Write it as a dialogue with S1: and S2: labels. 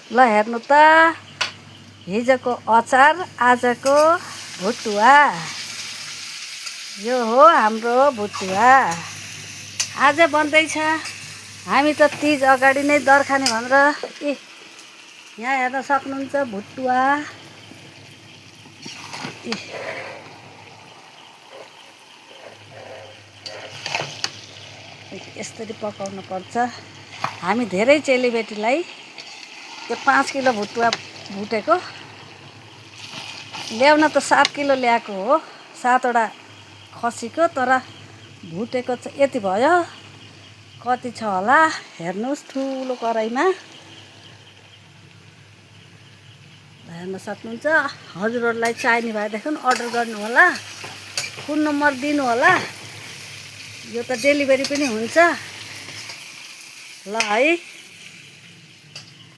S1: ल हेर्नु त, हिजोको अचार आजको भुटुवा। यो हो हाम्रो भुटुवा। आज बन्दैछ। हामी त तीज अगाडि नै दर खाने भनेर यहाँ हेर्न सक्नुहुन्छ भुटुवा। यसरी पकाउनु पर्छ। हामी धेरै चेलीबेटीलाई यो 5 किलो भुटुवा भुटेको, ल्याउन त 7 किलो ल्याएको हो, 7वटा खसीको, तर भुटेको चाहिँ यति भयो। कति छ होला हेर्नुहोस्, ठुलो कराईमा हेर्न सक्नुहुन्छ। हजुरहरूलाई चाहिने भएदेखि अर्डर गर्नु होला, फोन नम्बर दिनु होला। यो त डेलिभरी पनि हुन्छ ल है।